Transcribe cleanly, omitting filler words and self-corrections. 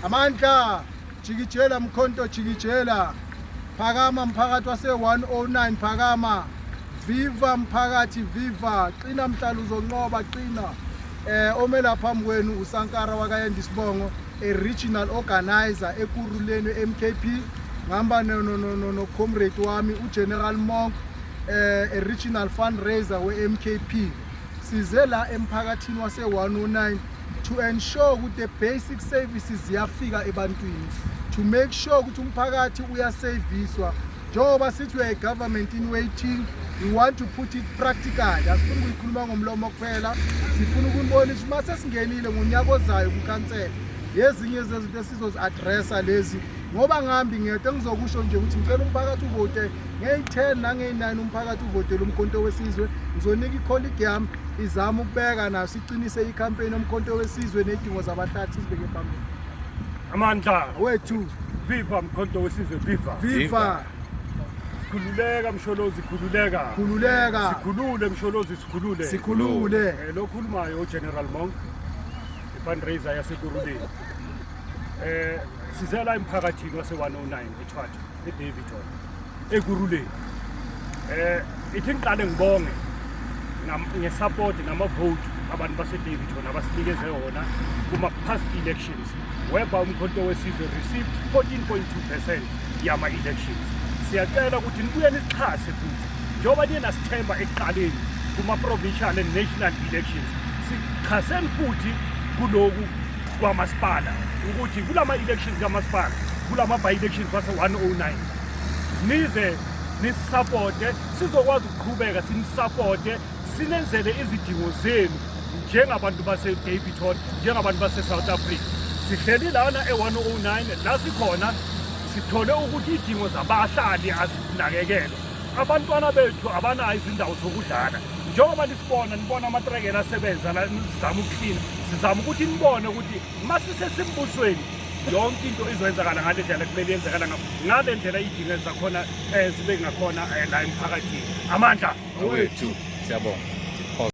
Amandla, jikijela Mkhonto, jikijela. Phakama mphakathi wase-109, phakama. Viva mphakathi, viva. Qina mhlala uzonqoba, qina. Omela phambi kwenu uSankara wakaYenda Isibongo, a regional organizer Ekurhuleni MKP. Ngihamba no no no no no comrade wami uGeneral Monk, a regional fundraiser we-MKP. Size la emphakathini wase-109 to ensure ukuthi the basic services ziyafika ebantwini, to make sure ukuthi umphakathi uyaseviswa. Njengoba sithi we are a government in waiting, we want to put it practically. Asifuni ukuyikhuluma ngomlomo kuphela, sifuna ukunibonisa uma sesingenile ngonyaka ozayo kukhansela yezinye zezinto esizozi-addressa lezi, ngoba ngihambi ngedwa. Engizokusho nje ukuthi ngicela umphakathi uvote ngeyi-10 nangeyi-9, umphakathi uvotele uMkhonto weSizwe. Ngizonika i-colleague yami izama ukubeka nayo, siqinise ikhampeyini yoMkhonto weSizwe nezidingo zabahlali sizibeke phambili. Amandla! Wethu! Viva Mkhonto weSizwe, viva! Viva! Khululeka Msholozi, khululeka! Khululeka! Sikhulule Msholozi, sikhulule! Sikhulule! Lo khulumayo uGeneral Monk, i-fundraiser yaseKurhuleni. Sizela emphakathini wase-109 eThwatha, eDaveyton, Ekurhuleni. Ithi ngiqale ngibonge ngesupport nama-vote abantu base-Daveyton abasinikeze wona kuma-past elections, whereby uMkhonto weSizwe received 14.2% yama-elections. Siyacela ukuthi nibuye nisixhase futhi njengoba niye nasithemba ekuqaleni kuma-provincial and national elections. Sixhaseni futhi kuloku kwamasipala, ukuthi kulama-elections kamasipala, kulama-by-elections wase-109, nize nisisapote sizokwazi ukuqhubeka sinisapote, sinenzele izidingo zenu njengabantu base-Daveyton, njengabantu base-South Africa. Sihleli lana e-109 la sikhona, sithole ukuthi izidingo zabahlali azinakekelwa. Abantwana bethu abanayo izindawo zokudlala. Njengoba nisibona, nibona amatrekela asebenza la, sizama ukuklina, sizama ukuthi nibone ukuthi masisesembusweni yonke into izoyenzakala ngale ndlela kumele yenzekala ngale ndlela iy'dingo zakhona zibe ngakhona la emphakathini. Amandla! Awethu, siyabonga.